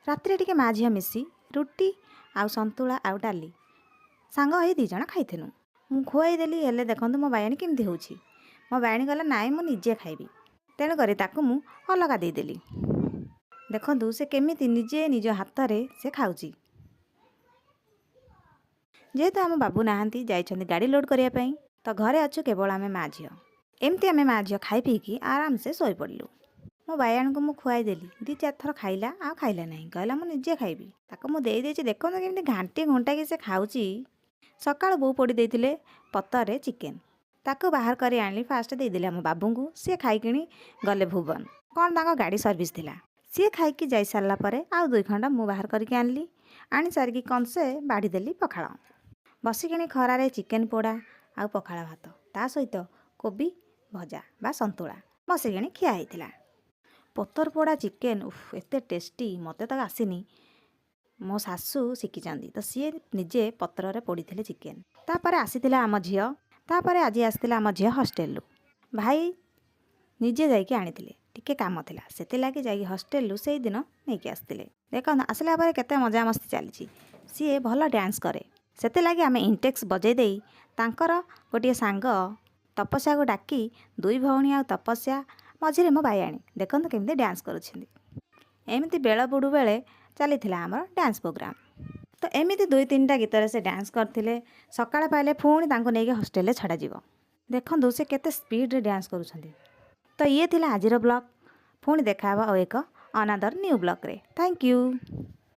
ରାତିରେ ଟିକେ ମା ଝିଅ ମିଶି ରୁଟି ଆଉ ସନ୍ତୁଳା ଆଉ ଡାଲି ସାଙ୍ଗ ହେଇ ଦୁଇ ଜଣ ଖାଇଥିନୁ। ମୁଁ ଖୁଆଇଦେଲି, ହେଲେ ଦେଖନ୍ତୁ ମୋ ବାୟାଣୀ କେମିତି ହେଉଛି। ମୋ ବାୟାଣୀ କହିଲା, ନାଇଁ, ମୁଁ ନିଜେ ଖାଇବି। ତେଣୁକରି ତାକୁ ମୁଁ ଅଲଗା ଦେଇଦେଲି। ଦେଖନ୍ତୁ, ସେ କେମିତି ନିଜେ ନିଜ ହାତରେ ସେ ଖାଉଛି। ଯେହେତୁ ଆମ ବାବୁ ନାହାନ୍ତି, ଯାଇଛନ୍ତି ଗାଡ଼ି ଲୋଡ଼ କରିବା ପାଇଁ, ତ ଘରେ ଅଛୁ କେବଳ ଆମେ ମା ଝିଅ। ଏମିତି ଆମେ ମା ଝିଅ ଖାଇ ପିଇକି ଆରାମସେ ଶୋଇପଡ଼ିଲୁ। ମୋ ବାୟାଣୀକୁ ମୁଁ ଖୁଆଇଦେଲି, ଦୁଇ ଚାରିଥର ଖାଇଲା ଆଉ ଖାଇଲା ନାହିଁ। କହିଲା, ମୁଁ ନିଜେ ଖାଇବି। ତାକୁ ମୁଁ ଦେଇଦେଇଛି। ଦେଖନ୍ତୁ କେମିତି ଘାଣ୍ଟି ଘୁଣ୍ଟାକି ସେ ଖାଉଛି। ସକାଳୁ ବୋଉ ପୋଡ଼ି ଦେଇଥିଲେ ପତରେ ଚିକେନ୍। ତାକୁ ବାହାର କରି ଆଣିଲି, ଫାଷ୍ଟ ଦେଇଦେଲି ଆମ ବାବୁଙ୍କୁ। ସିଏ ଖାଇକିଣି ଗଲେ ଭୁବନ, କ'ଣ ତାଙ୍କ ଗାଡ଼ି ସର୍ଭିସ୍ ଥିଲା। ସିଏ ଖାଇକି ଯାଇସାରିଲା ପରେ ଆଉ ଦୁଇ ଖଣ୍ଡ ମୁଁ ବାହାର କରିକି ଆଣିଲି। ଆଣି ସାରିକି କଂସେ ବାଢ଼ିଦେଲି ପଖାଳ। ବସିକିଣି ଖରାରେ ଚିକେନ୍ ପୋଡ଼ା ଆଉ ପଖାଳ ଭାତ, ତା ସହିତ କୋବି ଭଜା ବା ସନ୍ତୁଳା ବସିକିଣି ଖିଆ ହେଇଥିଲା। ପତର ପୋଡ଼ା ଚିକେନ୍, ଉଫ୍, ଏତେ ଟେଷ୍ଟି! ମୋତେ ତ ଆସିନି, ମୋ ଶାଶୁ ଶିଖିଛନ୍ତି। ତ ସିଏ ନିଜେ ପତ୍ରରେ ପୋଡ଼ିଥିଲେ ଚିକେନ୍। ତାପରେ ଆସିଥିଲା ଆମ ଝିଅ। ତାପରେ ଆଜି ଆସିଥିଲା ଆମ ଝିଅ ହଷ୍ଟେଲରୁ। ଭାଇ ନିଜେ ଯାଇକି ଆଣିଥିଲେ, ଟିକେ କାମ ଥିଲା, ସେଥିଲାଗି ଯାଇକି ହଷ୍ଟେଲରୁ ସେଇଦିନ ନେଇକି ଆସିଥିଲେ। ଦେଖନ୍ତୁ, ଆସିଲା ପରେ କେତେ ମଜାମସ୍ତି ଚାଲିଛି। ସିଏ ଭଲ ଡ୍ୟାନ୍ସ କରେ, ସେଥିଲାଗି ଆମେ ଇଣ୍ଟେକ୍ସ ବଜେଇ ଦେଇ ତାଙ୍କର ଗୋଟିଏ ସାଙ୍ଗ ତପସ୍ୟାକୁ ଡାକି ଦୁଇ ଭଉଣୀ ଆଉ ତପସ୍ୟା, ମଝିରେ ମୋ ବାୟାଣୀ, ଦେଖନ୍ତୁ କେମିତି ଡ୍ୟାନ୍ସ କରୁଛନ୍ତି। ଏମିତି ବେଳ ବୁଡ଼ୁ ବେଳେ ଚାଲିଥିଲା ଆମର ଡ୍ୟାନ୍ସ ପ୍ରୋଗ୍ରାମ୍। ତ ଏମିତି ଦୁଇ ତିନିଟା ଗୀତରେ ସେ ଡ୍ୟାନ୍ସ କରିଥିଲେ। ସକାଳ ପାଇଲେ ପୁଣି ତାଙ୍କୁ ନେଇକି ହଷ୍ଟେଲରେ ଛଡ଼ାଯିବ। ଦେଖନ୍ତୁ, ସେ କେତେ ସ୍ପିଡ଼ରେ ଡ୍ୟାନ୍ସ କରୁଛନ୍ତି। ତ ଇଏ ଥିଲା ଆଜିର ବ୍ଲଗ୍। ପୁଣି ଦେଖା ହେବ ଆଉ ଏକ ଅନାଦର ନ୍ୟୁ ବ୍ଲଗ୍ରେ। Thank you.